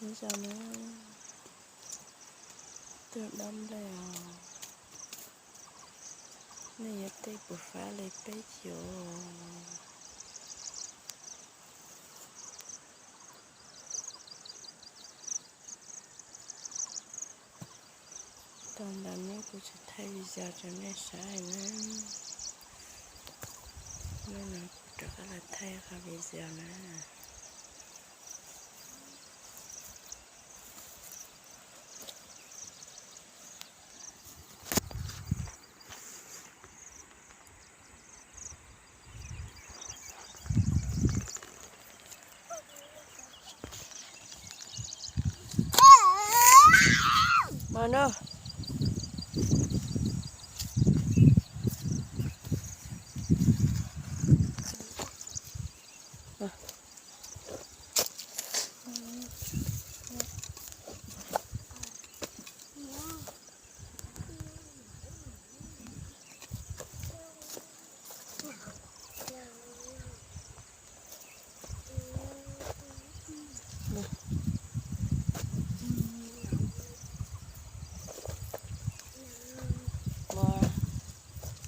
Nyob zoo na, tuaj dob nplej os. Nej yuav tej puas fab li peb cov? Tau ntawd neb kuv tsis thaij video rau nej saib na. Hnub no kuv rov qab los thaij qhov video na. Mas no.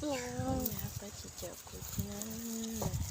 Ua, peb tsis cawm kuv thiab na.